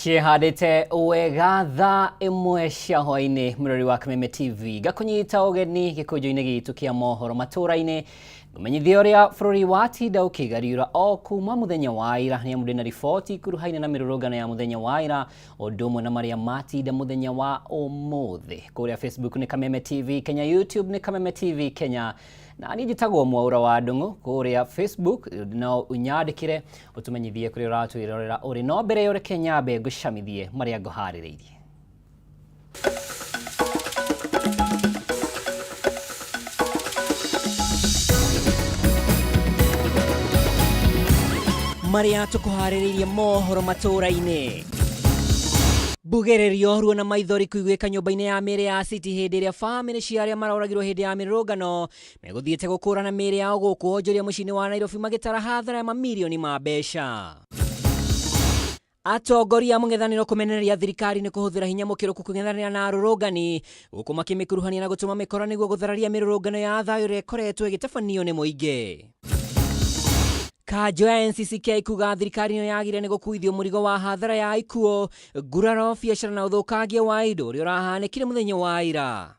Ciĩhandĩte wega thaa 1 cia hwaĩ-inĩ, mũrori wa Kameme TV, ngakũnyita ũgeni gĩkũnjo-inĩ gitũ kĩa mohoro matũra-inĩ, ngũmenyithia ũrĩa bũrũri watinda ũkĩgariũra o kuma mũthenya wa ira, nĩ amu ndĩna riboti ikuruhaine na mĩrũrũngano ya mũthenya wa ira, ũndũ ũmwe na marĩa matinda mũthenya wa ũmũthĩ. Kũrĩa Facebook nĩ Kameme TV Kenya, YouTube nĩ Kameme TV Kenya, na niĩ njĩtagwo Mwaũra wa Ndung'u. Kũrĩa Facebook no ũnyandĩkĩre ũtũmenyithie kũrĩa ũratwĩrorera ũrĩ. No mbere ĩyo reke nyambe ngũcamithie marĩa ngũharĩrĩirie. Marĩa tũkũharĩrĩirie mohoro matũra-inĩ. Mbugĩrĩrio, ruo na maithori kũiguĩka nyũmba-inĩ ya mĩĩrĩ ya City hĩndĩ ĩrĩa bamĩrĩ cia arĩa maroragirwo hĩndĩ ya mĩrũrũngano megũthiĩte gũkũrana mĩĩrĩ yao gũkũ onjoria mũciĩ-inĩ wa Nairobi magĩtara hathara ya mamirioni ma mbeca. Atongoria a mũng'ethanĩro kũmenereria thirikari nĩ kũhũthĩra hinya mũkĩrũku kũng'ethanĩra na arũrũngani gũkũ makĩmĩkuruhania na gũtũma mĩkora nĩguo gũthararia mĩrũrũngano ya thayũ ĩrĩa ĩkoretwo ĩgĩtabanio nĩ mũingĩ. Kanjũ ya NCCK kuga thirikari nĩyo yagire nĩ gũkuithio mũrigo wa hathara ya ikuũ, nguraro, biacara na ũthũkangia wa indo ũrĩa ũrahanĩkire mũthenya wa ira.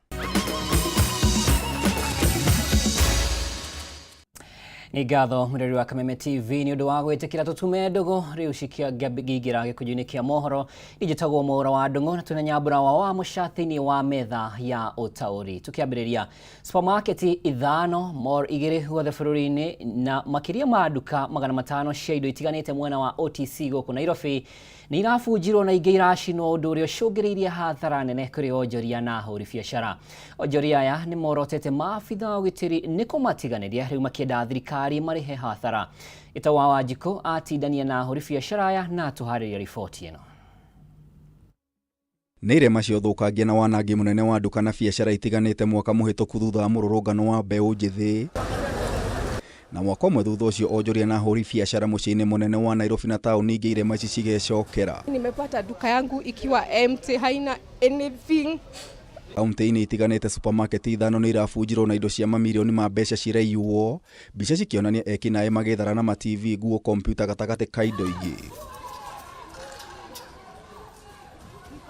Nĩ ngatho mũreri wa Kameme TV nĩ ũndũ wa gwĩtĩkĩra tũtume ndũgũ rĩu cikĩingĩra gĩkunjo-inĩ kĩa mohoro. Niĩ njĩtagwo Mwaũra wa Ndũng'ũ na twĩna Nyambura wa Wamũca thĩinĩ wa metha ya ũtaũri. Tũkĩambĩrĩria supermarket ithano, mall igĩrĩ guothe bũrũri-inĩ na makĩria ma nduka 500 cia indo itiganĩte mwena wa OTC gũkũ Nairobi nĩ irabunjirwo na ingĩ iracinwo, ũndũ ũrĩa ũcũngĩrĩirie hathara nene kũrĩ onjoria na ahũri biacara. Onjoria aya nĩ morotete maabitha a ũgitĩri nĩ kũmatiganĩria, rĩu makĩenda thirikari marĩhe hathara. Gĩtau wa Wanjikũ atindania na ahũri biacara aya na atũharĩria riboti ĩno. Nĩ irema cia ũthũkangia na wanangi mũnene wa nduka na biacara itiganĩte mwaka mũhĩtũku thutha wa mũrũrũngano wa mbeũ njĩthĩ. Na mwaka ũmwe thutha ũcio onjoria na ahũri biacara mũciĩ-inĩ mũnene wa Nairobi na taũni ingĩ irema ici cigecokera. Nimepata duka yangu ikiwa empty, haina anything. Kaunti-inĩ itiganĩte supermarket ithano nĩ irabunjirwo na indo cia mamirioni ma mbeca ciraiywo, mbica cikĩonania ekinaĩ magĩthara na ma TV, nguo, kompiuta gatagatĩ ka indo ingĩ.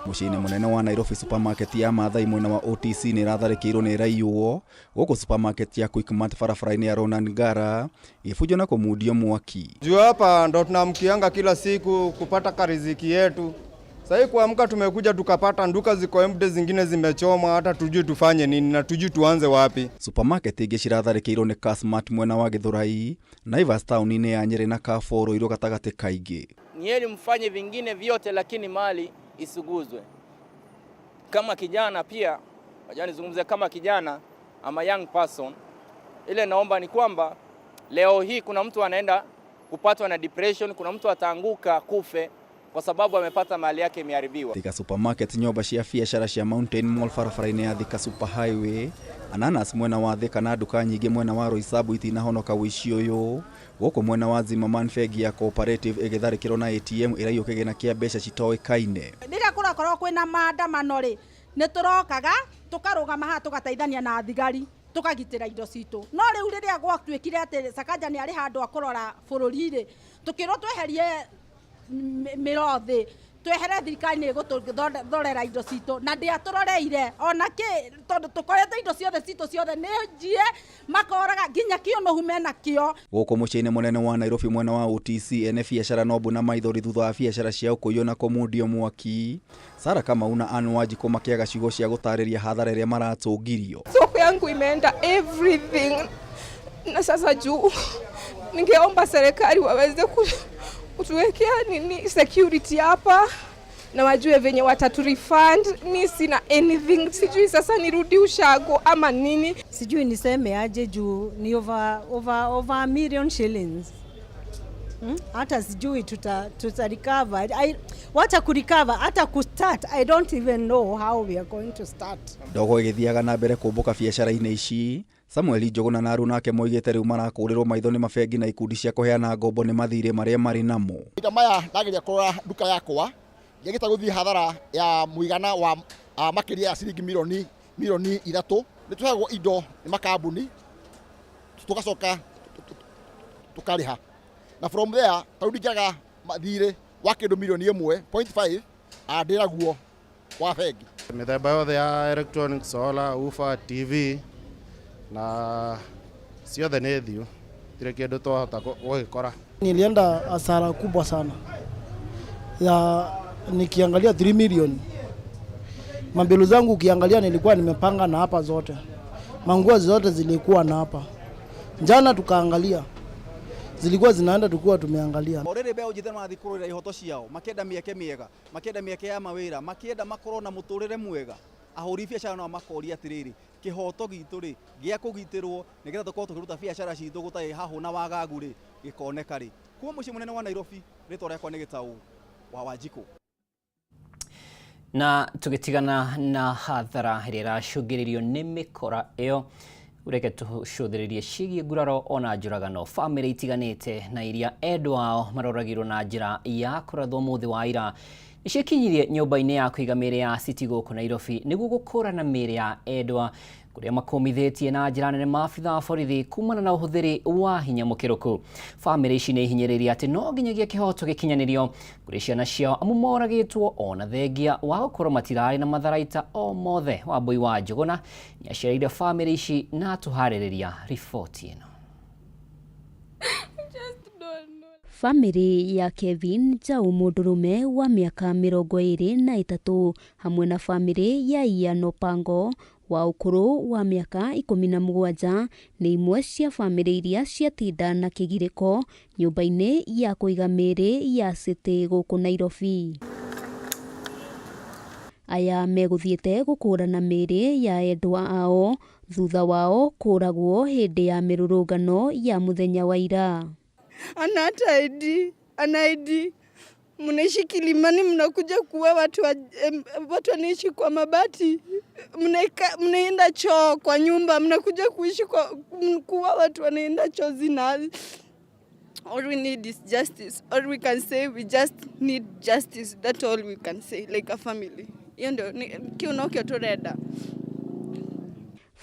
Mũciĩ-inĩ mũnene wa Nairobi supermarket ya Maathai mwena wa OTC nĩ ĩratharĩkĩirwo na ĩraiywo, gũkũ supermarket ya Quickmart barabara-inĩ ya Ronald Ngara ĩgĩbunjwo na kũmundio mwaki. Juu hapa ndo tunamkianga kila siku kupata kariziki yetu. Sahii kuamka tumekuja tukapata nduka ziko empty, zingine zimechomwa, hata tujui tufanye nini na tujui tuanze wapi. Supermarket ingĩ ciratharĩkĩirwo nĩ Kasmart mwena wa Githurai, Naivas taũni-inĩ ya Nyeri na Carrefour Ruiru gatagatĩ ka ingĩ. Ni heri mfanye vingine vyote lakini mali isiguzwe. Kama kijana pia, wacha nizungumze kama kijana ama young person, ile naomba ni kwamba leo hii kuna mtu anaenda kupatwa na depression, kuna mtu ataanguka kufe kwa sababu amepata mali yake imeharibiwa. Thika Supermarket, nyũmba cia biacara cia Mountain Mall barabara-inĩ ya Thika Super Highway, Ananas mwena wa Thika na nduka nyingĩ mwena wa Roysambu itinahonoka ũici ũyũ. Gũkũ mwena wa Zimmerman bengi ya Cooperative ĩgĩtharĩkĩrwo na ATM ĩraiywo kĩgĩna kĩa mbeca citoĩkaine. Rĩrĩa kũrakorwo kwĩna maandamano rĩ, nĩ tũrokaga tũkarũgama haha tũgateithania na thigari tũkagitĩra indo citũ. No rĩu rĩrĩa gwatuĩkire atĩ Sakaja nĩ arĩ handũ akũrora bũrũri rĩ, tũkĩrwo tweherie mĩro thĩ, twehere thirikari nĩ ĩgũtũthorera indo citũ, na ndĩatũroreire ona kĩ, tondũ tũkoretwo indo ciothe citũ ciothe nĩ njie, makoraga nginya kĩũnũhu mena kĩo. Gũkũ mũciĩ-inĩ mũnene wa Nairobi mwena wa OTC, ene biacara no mbu na maithori thutha wa biacara ciao kũiywo na kũmundio mwaki. Sara Kamau na Ann Wanjikũ makĩaga ciugo cia gũtarĩria hathara ĩrĩa maratũngirio. Soko yangu imeenda everything, na sasa juu ningeomba serikali waweze kutuwekea nini security hapa na wajue venye watatu refund. Mi sina anything, sijui sasa nirudi ushago ama nini. Sijui niseme aje juu ni over a million shillings. Hata sijui tuta recover. Wacha kurecover, hata kustart. I don't even know how we are going to start. Ndogo ĩgĩthiaga na mbere kũmbũka biacara-inĩ ici. Samuel Njũgũna na aruna ake moigĩte rĩu marakũrĩrwo maitho nĩ mabengi na ikundi cia kũheana ngombo nĩ mathirĩ marĩa marĩ namo. Maita maya ndageria kũrora nduka yakwa ngĩgĩta gũthiĩ hathara ya mũigana wa makĩria ya ciringi milioni 3. Nĩ tũheagwo indo nĩ makambuni tũgacoka tũkarĩha, na from there tarĩu ndingĩaga mathirĩ Wa kĩndũ milioni 1.5 ndĩraguo wa bengi. Mĩthemba yothe ya electronic, solar, woofer, TV na ciothe nĩ thiũ, tirĩ kĩndũ twahota gũgĩkora. Nilienda hasara kubwa sana ya nikiangalia 3 million. Mabilu zangu ukiangalia nilikuwa nimepanga na hapa zote. Manguo zote zilikuwa na hapa. Jana tukaangalia zilikuwa zinaenda tukiwa tumeangalia. O rĩrĩ mbeũ njĩthĩ marathiĩ kũrũĩra ihoto ciao, makĩenda mĩeke mĩega, makĩenda mĩeke ya mawĩra, makĩenda makorwo na mũtũrĩre mwega, ahũri biacara nao makoria atĩrĩrĩ, kĩhoto gitũ rĩ gĩa kũgitĩrwo nĩgetha tũkorwo tũkĩruta biacara citũ gũtarĩ hahũ na wagagu rĩ gĩkoneka rĩ. Kuma mũciĩ mũnene wa Nairobi, rĩtwa rĩakwa nĩ Gĩtaũ wa Wanjikũ. Na tũgĩtigana na hathara ĩrĩa ĩracũngĩrĩrio nĩ mĩkora ĩyo, reke tũcũthĩrĩrie ciĩgiĩ nguraro ona njũragano. Bamĩrĩ itiganĩte na iria endwa ao maroragirwo na njĩra ya kũrathwo mũthĩ wa ira nĩciĩkinyirie nyũmba-inĩ ya kũiga mĩĩrĩ ya City gũkũ Nairobi nĩguo gũkũrana mĩĩrĩ ya endwa kũrĩa makũmithĩtie na njĩra nene maabitha a borithi kumana na ũhũthĩri wa hinya mũkĩrũku. Bamĩrĩ ici nĩ ihinyĩrĩirie atĩ no nginyagia kĩhoto gĩkinyanĩrio kũrĩ ciana ciao amu moragĩtwo ona thengia wa gũkorwo matirarĩ na matharaita o mothe. Wambui wa Njũgũna nĩacereire bamĩrĩ ici na atũharĩrĩria riboti ĩno. Bamĩrĩ ya Kevin Njau, mũndũrũme wa mĩaka 23, hamwe na bamĩrĩ ya Ian Opango wa ũkũrũ wa mĩaka 17 nĩ imwe cia bamĩrĩ iria ciatinda na kĩgirĩko nyũmba-inĩ ya kũiga mĩĩrĩ ya City gũkũ Nairobi. Aya megũthiĩte gũkũrana mĩĩrĩ ya endwa ao thutha wao kũragwo hĩndĩ ya mĩrũrũngano ya mũthenya wa ira. Ana hata ID, ana ID. Mnaishi Kilimani, mnakuja kuua watu watu wanaishi kwa mabati, mnaenda choo kwa nyumba, mnakuja kuishi kwa kuua watu wanaenda choo zina. All we need is justice. All we can say, we just need justice. That's all we can say, like a family. Hiyo ndio kiu nokio turenda.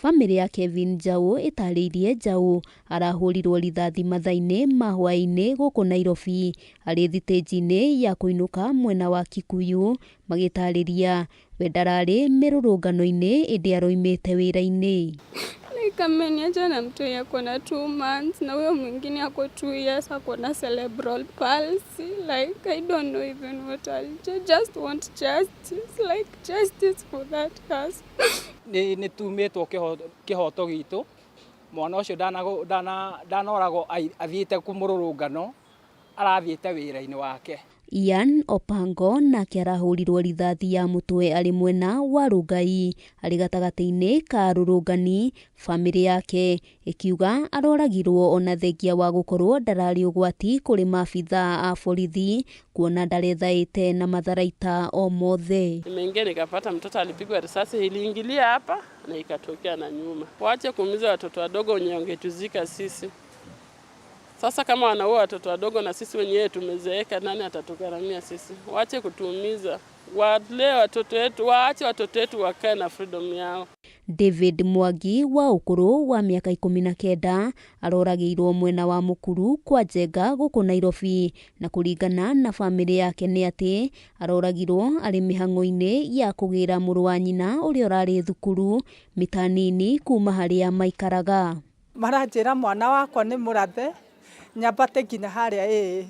Bamĩrĩ ya Kevin Njau ĩtarĩirie Njau arahũrirwo rithathi mathaa-inĩ ma hwaĩ-inĩ gũkũ Nairobi arĩ thitĩnji-inĩ ya kũinũka mwena wa Kikuyu, magĩtarĩria we ndararĩ mĩrũrũngano-inĩ ĩndĩ aroimĩte wĩra-inĩ. Like ameniacha na mtoi ako na 2 months na huyo mwingine ako 2 years, ako na cerebral palsy. Like I don't know even what I'll just want justice, like justice for that person. Nĩ tumĩtwo kĩhoto gitũ. Mwana ũcio ndanoragwo athiĩte kũmũrũrũngano, arathiĩte wĩra-inĩ wake. Ian Opango nake arahũrirwo rithathi ya mũtwe arĩ mwena wa Rongai arĩ gatagatĩ-inĩ ka arũrũngani. Bamĩrĩ yake ĩkiuga aroragirwo ona thengia wa gũkorwo ndararĩ ũgwati kũrĩ maabitha a borithi kuona ndarethaĩte na matharaita o mothe. Nimeingia nikapata mtoto alipigwa risasi, iliingilia hapa na ikatokea na nyuma. Waache kuumiza watoto wadogo wenye wangetuzika sisi. Sasa kama wanaua watoto wadogo na sisi wenyewe tumezeeka, nani atatugharamia sisi? Waache kutuumiza, walee watoto wetu, waache watoto wetu wakae na freedom yao. David Mwangi wa ũkũrũ wa mĩaka 19 aroragĩirwo mwena wa Mukuru kwa Njenga gũkũ Nairobi, na kũringana na bamĩrĩ yake nĩ atĩ aroragirwo arĩ mĩhang'o-inĩ ya kũgĩra mũrũ wa nyina ũrĩa ũrarĩ thukuru mita nini kuma harĩa maikaraga. Maranjĩra mwana wakwa nĩ mũrathe, nyambate nginya harĩa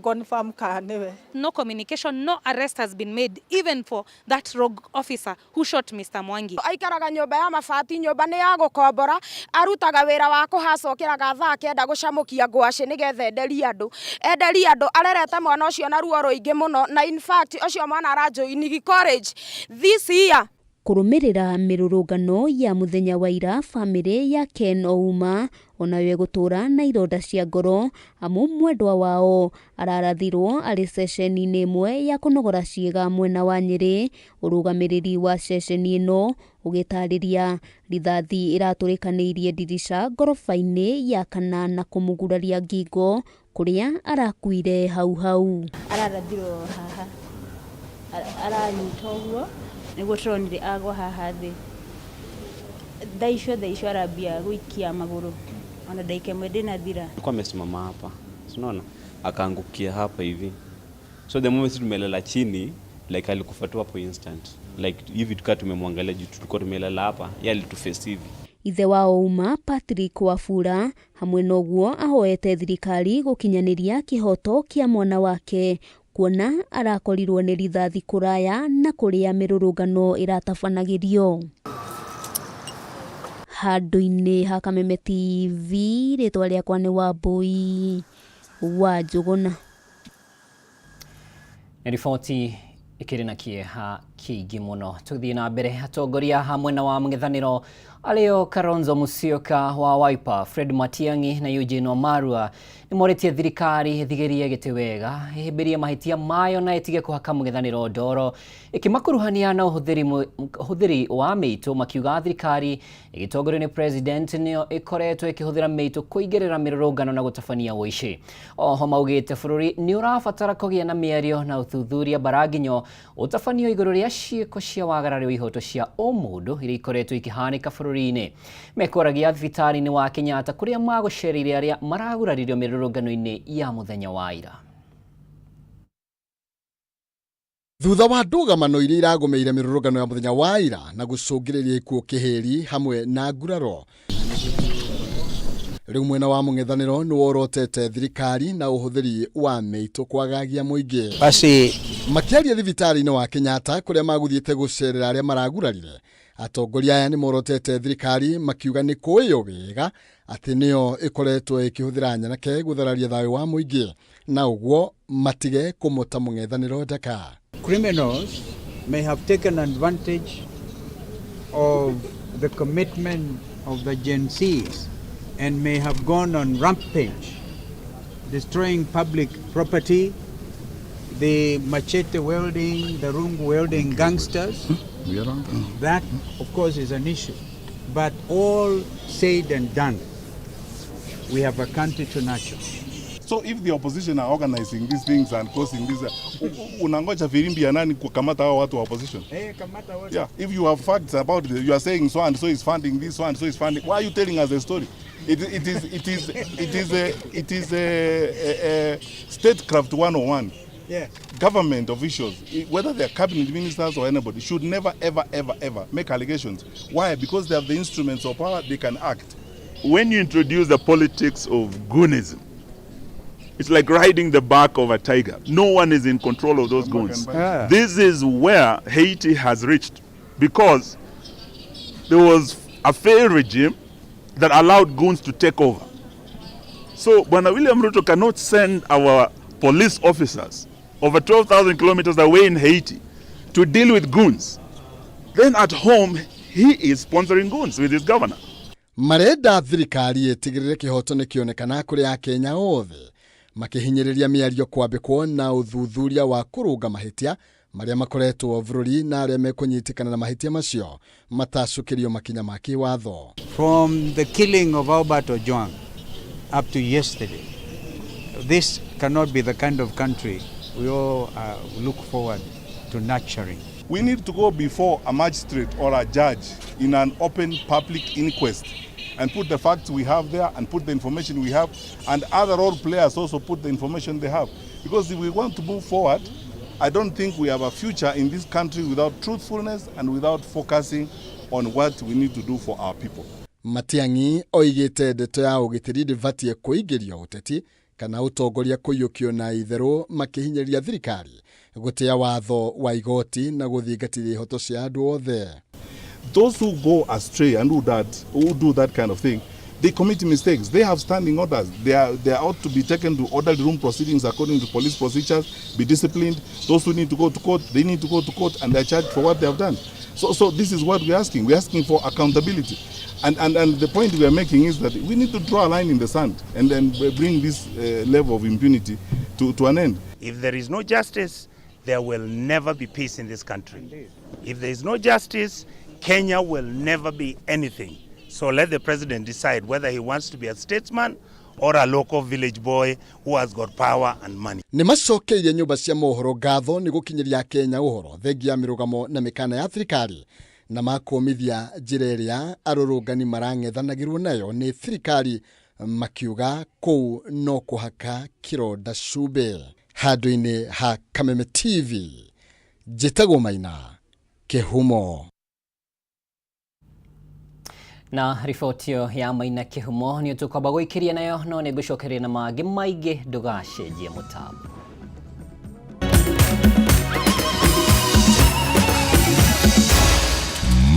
confirm kana nĩwe. No communication, no arrest has been made even for that rogue officer who shot Mr. Mwangi. Aikaraga nyũmba ya mabati, nyũmba nĩ ya gũkombora, arutaga wĩra wa kũhacokeraga thaa 9 gũcamũkia ngwacĩ nĩgetha enderie andũ. Enderie andũ, arerete mwana ũcio na ruo rũingĩ mũno, na in fact ũcio mwana arajoinigi college this year. Kũrũmĩrĩra mĩrũrũngano ya mũthenya wa ira, bamĩrĩ ya Ken Ouma onayo ĩgũtũra na ironda cia ngoro amu mwendwa wao ararathirwo arĩ ceceni-inĩ ĩmwe ya kũnogora ciĩga mwena wa Nyĩrĩ. Ũrũgamĩrĩri wa ceceni ĩno ũgĩtarĩria rithathi ĩratũrĩkanĩirie ndirica ngoroba-inĩ ya kana na kũmũguraria ngingo kũrĩa arakuire hau hau. Ararathirwo haha, aranyita ũguo nĩguo tũronire agwa haha thĩ. Thaa icio arambia gũikia magũrũ ona dakika ĩmwe ndĩnathira. Alikuwa amesimama hapa, unaona, akaangukia hapa hivi. So the moment tumelala chini, like alikufa tu hapo instant. Like hivi tukaa tumemwangalia juu tulikuwa tumelala hapa, yeye alituface hivi. Ithe wa Ouma Patrick Wafula hamwe noguo ahoete thirikari gukinyaniria kihoto kia mwana wake kuona arakorirwo ni rithathi kuraya na kuria mirurungano iratabanagĩrio. Handũ-inĩ ha Kameme TV, rĩtwa rĩakwa nĩ Wambui wa Njũgũna. Nĩ riboti ikĩrĩ na kĩeha kĩingĩ mũno. Tũthiĩ na mbere, atongoria a mwena wa mũng'ethanĩro arĩo Kalonzo Musyoka wa Wiper, Fred Matiang'i na Eugene Wamalwa nĩmorĩtie thirikari ĩthigĩrie gĩtĩ wega, ĩhĩmbĩrie mahĩtia mayo na ĩtige kũhaka mũng'ethanĩro ndoro, ĩkĩmakuruhania na ũhũthĩri wa mĩitũ, makiuga thirikari ĩgĩtongorio nĩ president nĩyo ĩkoretwo ĩkĩhũthĩra mĩitũ kũingĩrĩra mĩrũrũngano na gũtabania ũici. Oho maugĩte bũrũri nĩ ũrabatara kũgĩa na mĩario na ũthuthuria mbaranginyo ũtabanio igũrũ rĩa ciĩko cia wagarari wa ihoto cia ũmũndũ iria ikoretwo ikĩhanĩka bũrũri-inĩ. Mekwaragia thibitarĩ-inĩ wa Kenyatta kũrĩa magũcereire arĩa maraguraririo mĩrũrũngano-inĩ ya mũthenya wa ira. Thutha wa ndũgamano iria iragũmĩire mĩrũrũngano ya mũthenya wa ira na gũcũngĩrĩria ikuũ kĩhĩri hamwe na nguraro, rĩu mwena wa mũng'ethanĩro nĩ worotete thirikari na ũhũthĩri wa mĩitũ kwagagia mũingĩ. Basi makĩaria thibitarĩ-inĩ wa Kenyatta kũrĩa magũthiĩte gũcerera arĩa maragurarire, atongoria aya nĩ morotete thirikari makiuga nĩ kũĩyo wega atĩ nĩyo ĩkoretwo ĩkĩhũthĩra nyanake gũthararia thayũ wa mũingĩ na ũguo matige kũmũta mũng'ethanĩro ndaka. Criminals may have taken advantage of the commitment of the Gen Zs and may have gone on rampage, destroying public property, the machete wielding, the rungu wielding gangsters. That, of course, is an issue. But all said and done, we have a country to nurture. So if the opposition are organizing these things and causing this, unangoja firimbi ya nani kukamata hao watu wa opposition? Hey, kamata watu. Yeah, if you have facts about it, you are saying so and so is funding this, so and so is funding. Why are you telling us the story? It is a statecraft 101. Yeah. Government officials, whether they are cabinet ministers or anybody, should never, ever, ever, ever make allegations. Why? Because they have the instruments of power, they can act. When you introduce the politics of goonism, it's like riding the back of a tiger. No one is in control of those goons. This is where Haiti has reached, because there was a failed regime that allowed goons to take over. So Bwana William Ruto cannot send our police officers over 12,000 kilometers away in Haiti to deal with goons. Then at home, he is sponsoring goons with his governor. Marenda thirikari ĩtigĩrĩre kĩhoto nĩ kĩonekana kũrĩ Akenya othe, makĩhinyĩrĩria mĩario kwambĩkwo na ũthuthuria wa kũrũnga mahĩtia marĩa makoretwo bũrũri na arĩa mekũnyitĩkana na mahĩtia macio matacũkĩrio makinya ma kĩwatho. From the killing of Albert Ojwang up to yesterday, this cannot be the kind of country we all look forward to nurturing. We need to go before a magistrate or a judge in an open public inquest and put the facts we have there and put the information we have, and other role players also put the information they have. Because if we want to move forward, I don't think we have a future in this country without truthfulness and without focusing on what we need to do for our people. Matiang'i oigĩte ndeto ya ũgitĩri ndĩbatiĩ kũingĩrio ũteti kana ũtongoria kũiyũkio na itherũ makĩhinyĩrĩria thirikari gũtĩa watho wa igoti na gũthingatithia ihoto cia andũ othe. Those who go astray and who do that kind of thing, they commit mistakes. They have standing orders. They ought to be taken to orderly room proceedings according to police procedures, be disciplined. Those who need to go to court, they need to go to court, and they're charged for what they have done. So this is what we're asking. We're asking for accountability. And the point we are making is that we need to draw a line in the sand and then bring this level of impunity to an end. If there is no justice, there will never be peace in this country. If there is no justice, Kenya will never be anything. So let the president decide whether he wants to be a statesman or a local village boy who has got power and money. Nĩ macokeirie nyũmba cia mohoro ngatho nĩ gũkinyĩria Kenya ũhoro thengia ya mĩrũgamo na mĩkana ya thirikari na makũmithia njĩra ĩrĩa arũrũngani marang'ethanagĩrwo nayo nĩ thirikari makiuga kũu no kũhaka kĩronda cumbĩ. Handũ-inĩ ha Kameme TV, njĩtagwo Maina Kĩhumo. Na riboti ĩyo ya Maina Kĩhumo nĩ tũkwamba gũikĩria nayo, no nĩ ngũcokeria na mangĩ maingĩ, ndũgacenjie mũtambo.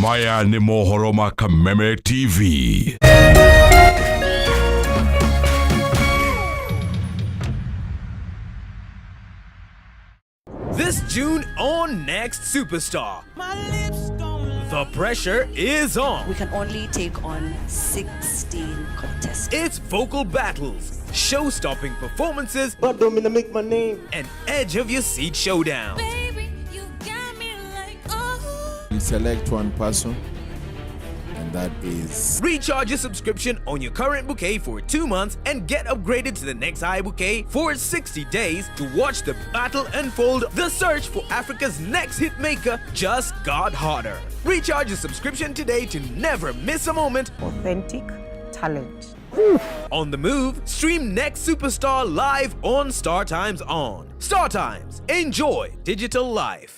Maya nĩ mohoro ma Kameme TV. This June on Next Superstar. The pressure is on. We can only take on 16 contestants. It's vocal battles, show-stopping performances, make my name, and edge of your seat showdown. We select one person, and that is. Recharge your subscription on your current bouquet for 2 months and get upgraded to the next high bouquet for 60 days to watch the battle unfold. The search for Africa's next hitmaker just got hotter. Recharge your subscription today to never miss a moment. Authentic talent. On the move, stream Next Superstar live on Star Times On. Star Times, enjoy digital life.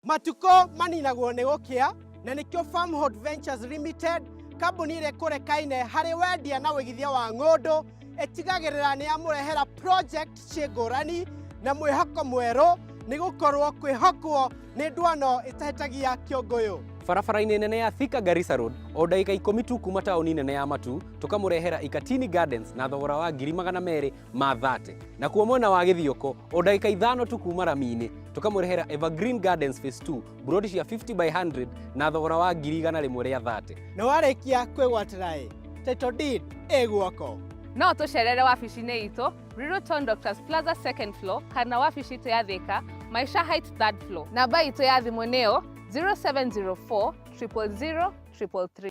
Matuko maninagwo nĩ gũkĩa, na nĩkĩo Farmhold Ventures Limited, kambuni ĩrĩa ĩkũrekaine harĩ wendia na wĩigithia wa ng'ũndũ, ĩtigagĩrĩra nĩ yamũrehera project ciĩ ngũrani na mwĩhoko mwerũ, nĩ gũkorwo kwĩhokwo nĩ ndwano ĩtahĩtagia kĩũngũyũ. Barabara-inĩ nene ya Thika Garissa Road, o ndagĩka 10 tu kuma taũni nene ya Matu, tũkamũrehera Ikatini Gardens na thogora wa ngiri magana merĩ ma 30. Nakuo mwena wa Gĩthioko, o ndagĩka 5 tu kuma rami-inĩ, tũkamũrehera Evergreen Gardens Phase 2, buroti cia 50 by 100 na thogora wa ngiri igana rĩmwe rĩa 30. Na warĩkia kwĩgwatĩra ĩ, title deed ĩ guoko. No tũcerere wabici-inĩ itũ Ruiru Town Doctors Plaza second floor, kana wabici itũ ya Thika Maisha Heights third floor. Namba itũ ya thimũ nĩyo 0704 000 333.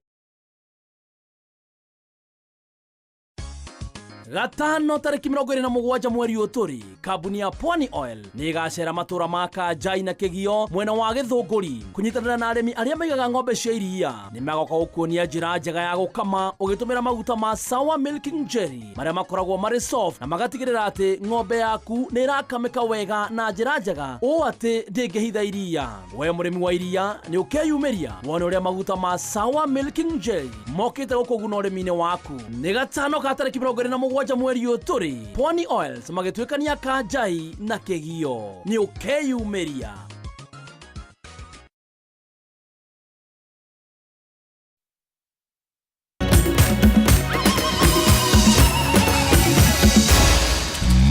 Gatano tarĩki 27 mweri ũyũ tũrĩ, kambuni ya Pwani Oil nĩ ĩgacera matũra ma Kanjai na Kĩgio mwena wa Gĩthũngũri kũnyitanĩra na arĩmi arĩa maigaga ng'ombe cia iria. Nĩ magoka gũkuonia njĩra njega ya gũkama ũgĩtũmĩra maguta ma Sour Milking Jelly marĩa makoragwo marĩ soft na magatigĩrĩra atĩ ng'ombe yaku nĩ ĩrakamĩka wega na njĩra njega ũũ atĩ ndĩngĩhitha iria. We mũrĩmi wa iria nĩ ũkeyumĩria wone ũrĩa maguta ma Sour Milking Jelly mokĩte gũkũguna ũrĩmi-inĩ waku. Nĩ gatano ka tarĩki 27 mweri ũyũ tũrĩ, Pwani Oils magĩtuĩkania Kanjai na Kĩgio. Nĩ ũkeyumĩria.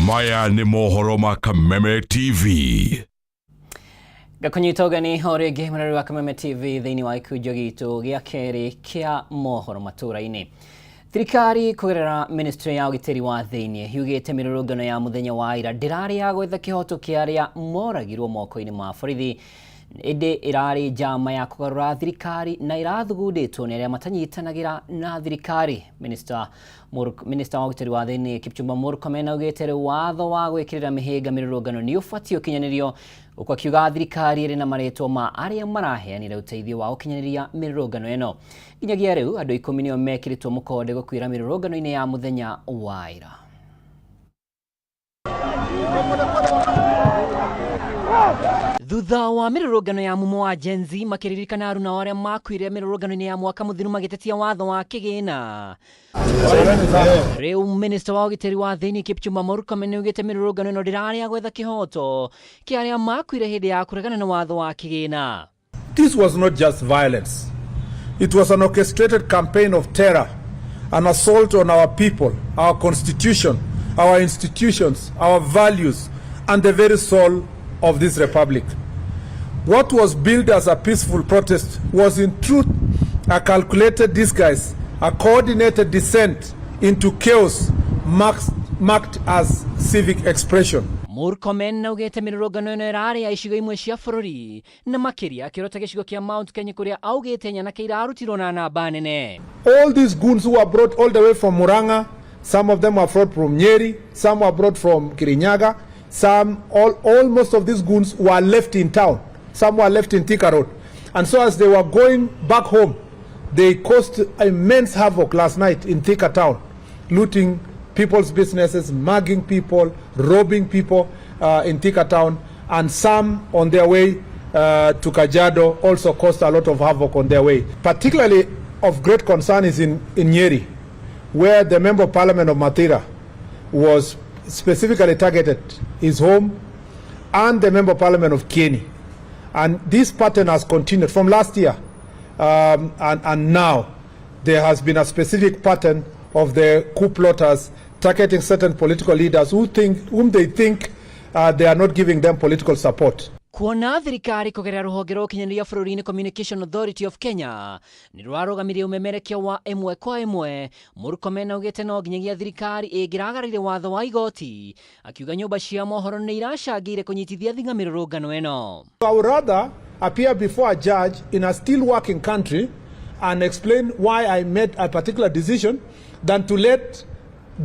Maya nĩ mohoro ma Kameme TV. Ngakũnyita ũgeni o rĩngĩ mũrori wa Kameme TV thĩinĩ wa gĩkunjo gitũ gĩa kerĩ kĩa mohoro matũra-inĩ. Thirikari kũgerera ministry ya ũgitĩri wa thĩinĩ yugĩte mĩrũrũngano ya mũthenya wa ira ndĩrarĩ ya gwetha kĩhoto kĩa arĩa moragirwo moko-inĩ ma borithi, ĩndĩ ĩrarĩ njama ya kũgarũra thirikari na ĩrathugundĩtwo nĩ arĩa matanyitanagĩra na thirikari. Minister wa ũgitĩri wa thĩinĩ Kipchumba Murkomen augĩte rĩu watho wa gwĩkĩrĩra mĩhĩnga mĩrũrũngano nĩ ũbatiĩ ũkinyanĩrio, ũkũ akiuga thirikari ĩrĩ na marĩtwa ma arĩa maraheanire ũteithio wa gũkinyanĩria mĩrũrũngano ĩno. Nginyagia rĩu andũ 10 nĩo mekĩrĩtwo mũkonde gũkuĩra mĩrũrũngano-inĩ ya mũthenya wa ira. Thutha wa mĩrũrũngano ya mumo wa Gen Z makĩririkana aruna arĩa makuire mĩrũrũngano-inĩ ya mwaka mũthiru magĩtetia watho wa kĩgĩna. Rĩu Minister wa ũgitĩri wa thĩinĩ Kipchumba Murkomen nĩaugĩte mĩrũrũngano ĩno ndĩrarĩ ya gwetha kĩhoto kĩa arĩa makuire hĩndĩ ya kũregana na watho wa kĩgĩna. This was not just violence. It was an orchestrated campaign of terror, an assault on our people, our constitution, our institutions, our values, and the very soul of this republic. What was billed as a peaceful protest was in truth a calculated disguise, a coordinated descent into chaos marked as civic expression. Murkomen augĩte mĩrũrũngano ĩno ĩrarĩ ya icigo imwe cia bũrũri na makĩria akĩrota gĩcigo kĩa Mount Kenya kũrĩa augĩte nyanake irarutirwo na namba nene. All these goons who were brought all the way from Murang'a, some of them were brought from Nyeri, some were brought from Kirinyaga, almost of these goons were left in town, some were left in Thika Road. And so as they were going back home, they caused immense havoc last night in Thika town, looting people's businesses, mugging people, robbing people in Thika town, and some on their way to Kajiado also caused a lot of havoc on their way. Particularly of great concern is in Nyeri, where the Member of Parliament of Mathira was specifically targeted, his home, and the Member of Parliament of Kieni. And this pattern has continued from last year, and now there has been a specific pattern of the coup plotters targeting certain political leaders whom they think they are not giving them political support. Kuona thirikari kugerera ruhonge rwa ukinyanĩria bũrũri-inĩ Communication Authority of Kenya nĩ rwarũgamirie ũmemerekia wa ĩmwe kwa ĩmwe. Murkomen augĩte no nginyagia thirikari ĩngĩragararire watho wa igoti, akiuga nyũmba cia mohoro nĩ iracangĩire kũnyitithia thing'a mĩrũrũngano ĩno. I would rather appear before a judge in a still working country and explain why I made a particular decision than to let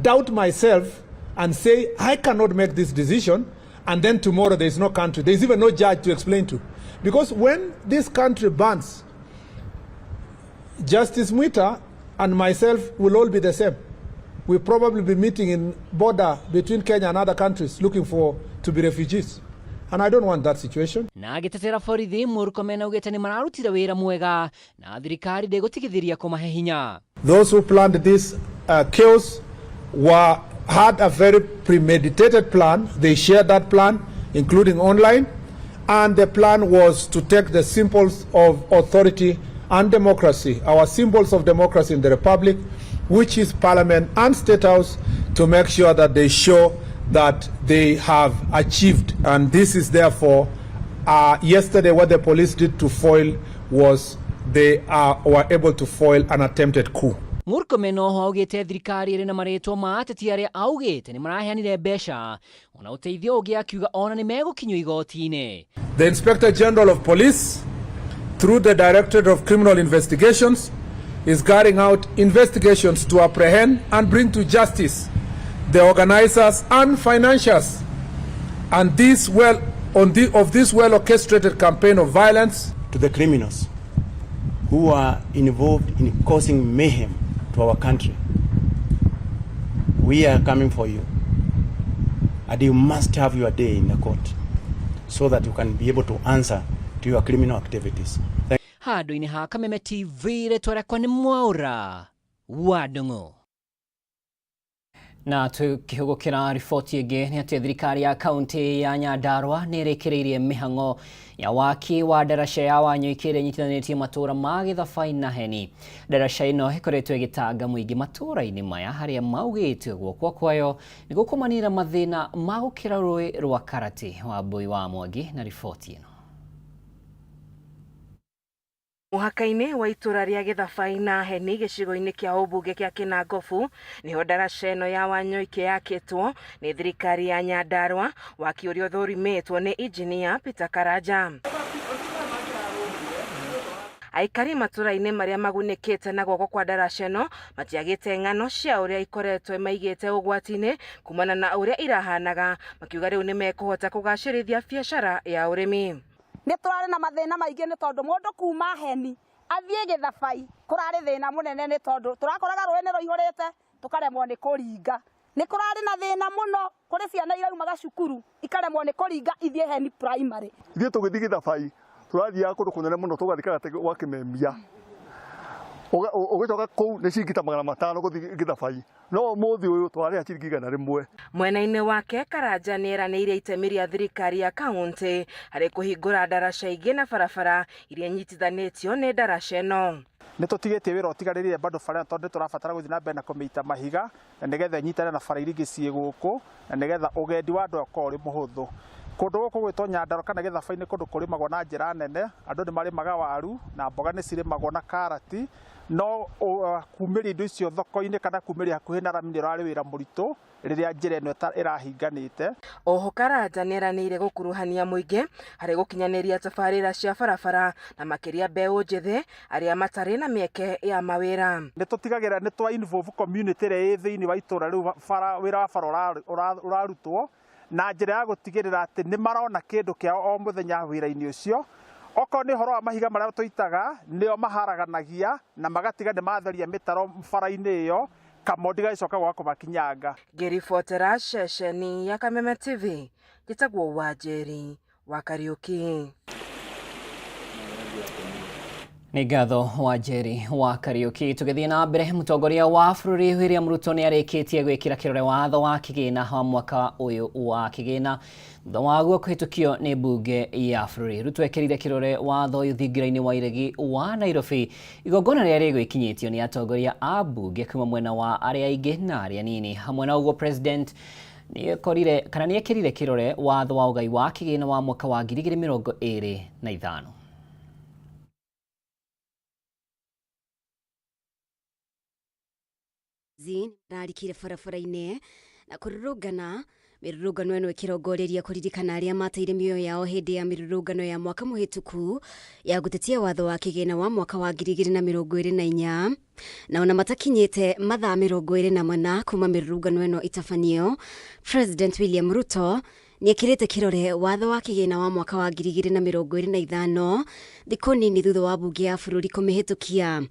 doubt myself and say I cannot make this decision, and then tomorrow there is no country. There is even no judge to explain to. Because when this country burns, Justice Mwita and myself will all be the same. We'll probably be meeting in border between Kenya and other countries looking for to be refugees. And I don't want that situation. Na agĩtetera borithi, Murkomen augĩte nĩ mararutire wĩra mwega na thirikari ndĩgũtigithĩria kũmahe hinya. Those who planned this chaos had a very premeditated plan. They shared that plan, including online, and the plan was to take the symbols of authority and democracy, our symbols of democracy in the Republic, which is Parliament and State House, to make sure that they show that they have achieved. And this is therefore, yesterday what the police did to foil was they were able to foil an attempted coup. Murkomen oho augĩte thirikari ĩrĩ na marĩtwa ma ateti arĩa augĩte nĩ maraheanire mbeca ona ũteithio ũngĩ, akiuga ona nĩ megũkinyio igoti-inĩ. The Inspector General of Police, through the Directorate of Criminal Investigations, is carrying out investigations to apprehend and bring to justice the organizers and financiers and this well on the, of this well-orchestrated campaign of violence. To the criminals who are involved in causing mayhem to our country, we are coming for you, and you must have your day in the court so that you can be able to answer to your criminal activities. Handũ-inĩ ha Kameme TV, rĩtwa rĩakwa nĩ Mwaũra wa Ndung'u. Na tukĩhũgũkĩra riboti ĩngĩ nĩ atĩ thirikari ya kaunti ya Nyandarua nĩ ĩrĩkĩrĩirie mĩhang'o ya waki wa ndaraca ya Wanyũikĩ ĩrĩa ĩnyitithanĩtie matũũra ma Gĩthabai na Heni. Ndaraca ĩno ĩkoretwo ĩgĩtanga mũingĩ matũũra-inĩ maya harĩa maugĩte gwakwo kwayo nĩ gũkũmanĩra mathĩna ma gũkĩra rũĩ rwa Karati. Wambui wa Mwangi na riboti ĩno. Mũhaka-inĩ wa itũra rĩa Gĩthabai na Heni gĩcigo-inĩ kĩa ũmbunge kĩa Kĩnangobu nĩho ndaraca ĩno ya Wanyũikĩ yakĩtwo nĩ thirikari ya Nyandarua, waki ũrĩa ũthũrimĩtwo nĩ injinia Peter Karanja. Aikari matũra-inĩ marĩa magunĩkĩte na guoko kwa ndaraca ĩno matiagĩte ng'ano cia ũrĩa ikoretwo maigĩte ũgwati-inĩ kumana na ũrĩa irahanaga, makiuga rĩu nĩ mekũhota kũgacĩrithia biacara ya ũrĩmi. Nĩ tũrarĩ na mathĩna maingĩ nĩ tondũ mũndũ kuma Heni athiĩ Gĩthabai kũrarĩ thĩna mũnene nĩ tondũ tũrakoraga rũĩ nĩ rũihũrĩte tũkaremwo nĩ kũringa. Nĩ kũrarĩ na thĩna mũno kũrĩ ciana iraumaga cukuru ikaremwo nĩ kũringa ithiĩ Heni primary. Ithuĩ tũgĩthiĩ Gĩthabai tũrathiaga kũndũ kũnene mũno tũgathiĩ Karate gwa Kĩmemia, ũgĩcoka kũu nĩ ciringi ta 500 gũthiĩ Gĩthabai, no ũmũthĩ ũyũ twarĩha ciringi 100. Mwena-inĩ wake Karanja nĩ eranĩire itemi rĩa thirikari ya kaunti harĩ kũhingũra ndaraca ingĩ na barabara iria inyitithanĩtio nĩ ndaraca ĩno. Nĩ tũtigĩtie wĩra ũtigarĩrire bado bara tondũ tũrabatara gũthiĩ na mbere na kũmĩita mahiga na nĩgetha ĩnyitane na bara iria ingĩ ciĩ gũkũ na nĩgetha ũgendi wa andũ ũkorwo ũrĩ mũhũthũ. Kũndũ gũkũ gwĩtwo Nyandarua kana Gĩthabai nĩ kũndũ kũrĩmagwo na njĩra nene, andũ nĩ marĩmaga waru na mboga nĩ cirĩmagwo na karati, no kumĩria indo icio thoko-inĩ kana kumĩria hakuhĩ na rami nĩ ũrarĩ wĩra mũritũ rĩrĩa njĩra ĩno ĩrahinganĩte. Oho Karanja nĩ eranĩire gũkuruhania mũingĩ harĩ gũkinyanĩria tabarĩra cia barabara na makĩria mbeũ njĩthĩ arĩa matarĩ na mĩeke ya mawĩra. Nĩ tũtigagĩrĩra nĩ twa involve community ĩrĩa ĩ thĩinĩ wa itũra rĩu wĩra wa bara ũrarutwo na njĩra ya gũtigĩrĩra atĩ nĩ marona kĩndũ kĩao o mũthenya wĩra-inĩ ũcio. Okorwo nĩ ũhoro wa mahiga marĩa tũitaga, nĩo maharaganagia na magatiga nĩ matheria mĩtaro bara-inĩ ĩyo, Kamondi gagĩcoka gwa kũmakinyanga. Ngĩribotera ceceni ya Kameme TV, njĩtagwo Wanjeri wa Kariũki. Nĩ ngatho wa Njeri wa Kariuki. Tũgĩthiĩ na mbere, mũtongoria wa bũrũri William Ruto nĩ arĩkĩtie gwĩkĩra kĩrore watho wa kĩgĩna wa mwaka ũyũ wa kĩgĩna thutha waguo kũhĩtũkio nĩ mbunge ya bũrũri. Ruto ekĩrire kĩrore watho ũyũ thingira-inĩ wa iregi wa Nairobi, igongona rĩrĩa rĩgwĩkinyĩtio nĩ atongoria a mbunge kuma mwena wa arĩa aingĩ na arĩa anini. Hamwe na ũguo, President nĩekorire kana nĩekĩrire kĩrore watho wa ũgai wa kĩgĩna wa mwaka wa 2025. Mararikire barabara-inĩ na kũrũrũngana. Mĩrũrũngano ĩno ĩkĩrongoreria kũririkana arĩa mateire mĩoyo yao hĩndĩ ya mĩrũrũngano ya mwaka mũhĩtũku ya gũtetia watho wa kĩgĩna wa mwaka wa 2024. Na ona matakinyĩte mathaa 24 kuma mĩrũrũngano ĩno ĩtabanio, President William Ruto nĩekĩrĩte kĩrore watho wa kĩgĩna wa mwaka wa 2025 thikũ nini thutha wa mbunge ya bũrũri kũmĩhĩtũkia.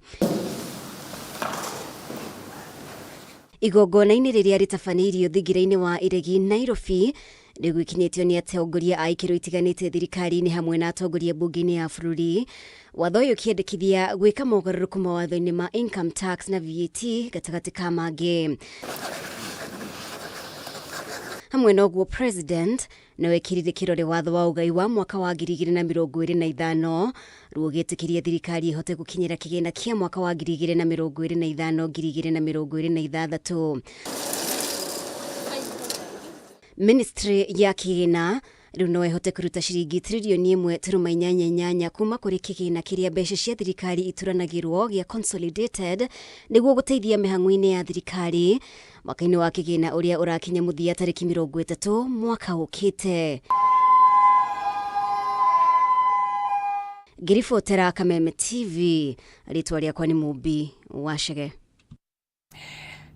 Igongona-inĩ rĩrĩa rĩtabanĩirio thingira-inĩ wa iregi Nairobi, rĩgwĩkinyĩtio nĩ atongoria a ikĩro itiganĩte thirikari-inĩ hamwe na atongoria mbunge-inĩ ya bũrũri. Watho ũyũ ũkĩendekithia gwĩka mogarũrũku mawatho-inĩ ma income tax na VAT gatagatĩ ka mangĩ. Hamwe na ũguo, President no ekĩrire kĩrore watho wa ũgai wa mwaka wa 2025 ruo ũgĩtĩkĩria thirikari ĩhote gũkinyĩra kĩgĩna kĩa mwaka wa 2025 2026. Ministry ya kĩgĩna rĩu no ĩhote kũruta ciringi tririoni 1.88 kuma kũrĩ kĩgĩna kĩrĩa mbeca cia thirikari ituranagĩrwo gĩa consolidated nĩguo gũteithia mĩhang'o-inĩ ya thirikari mwaka-inĩ wa kĩgĩna ũrĩa ũrakinya mũthia tarĩki 30 mwaka ũkĩte. Ngĩribotera Kameme TV, rĩtwa rĩakwa nĩ Mũmbi wa Chege.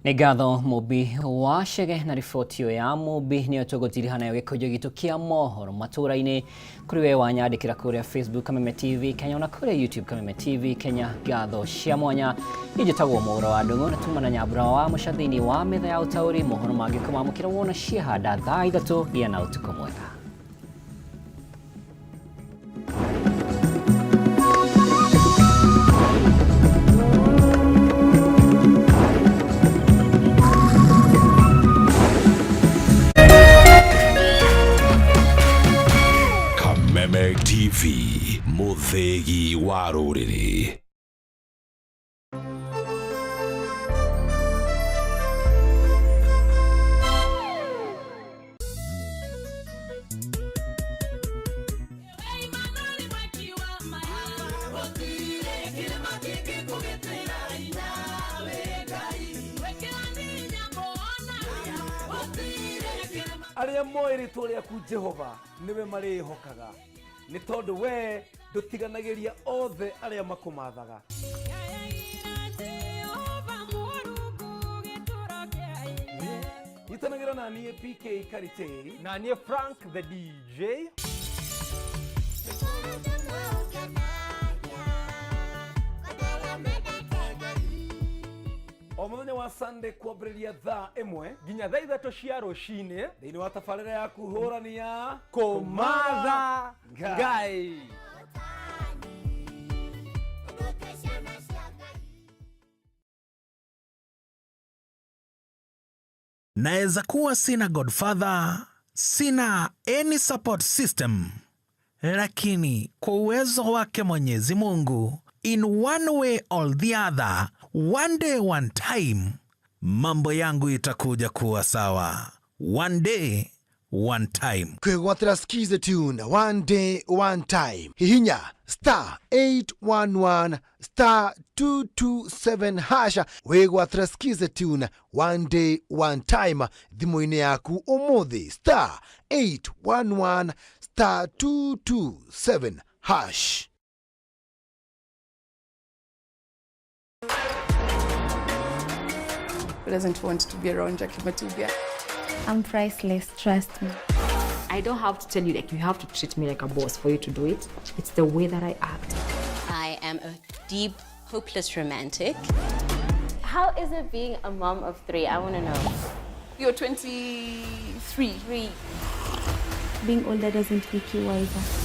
Nĩ ngatho Mũmbi wa Chege na riboti ĩyo ya Mũmbi nĩyo tũgũtiriha nayo gĩkũnjo gitũ kĩa mohoro matũra-inĩ. Kũrĩ we wanyandĩkĩra kũrĩa Facebook Kameme TV Kenya ona kũrĩa YouTube Kameme TV Kenya, ngatho cia mwanya. Niĩ njĩtagwo Mũgũro wa Ndũng'ũ na tuma na Nyambura wa Mũca thĩinĩ wa metha ya ũtaũri. Mohoro mangĩ kũmamũkĩra wona ciahanda thaa 3. Gĩa na ũtukũ mwega. Kameme TV, mũthĩgi wa rũrĩrĩ. Arĩa moĩ rĩtwa rĩaku Jehova nĩwe marĩĩhokaga, nĩ tondũ wee ndũtiganagĩria othe arĩa makũmathaga. Nyitanagĩra na niĩ PK Karitei na niĩ Frank the DJ. O mũthenya wa Sunday kwambĩrĩria thaa 1 nginya thaa 3 cia rũcinĩ thĩinĩ wa tabarĩra yaku hũrani ya Kũmatha Ngai. Naeza kuwa sina godfather, sina any support system, lakini kwa uwezo wake Mwenyezi Mungu, in one way or the other, one day one time, mambo yangu itakuja kuwa sawa. One day one time. Kwĩgwatĩra Skiza Tune one day one time. Hihinya star 811 star 227 hasha wĩgwatĩra Skiza Tune one day one time thimũ-inĩ yaku ũmũthĩ star 811 star 227 hash. Who doesn't want to be around Jackie Matubia? I'm priceless, trust me. I don't have to tell you, you have to treat me like a boss for you to do it. It's the way that I act. I am a deep, hopeless romantic. How is it being a mom of 3? I want to know. You're 23. 3. Being older doesn't make you wiser.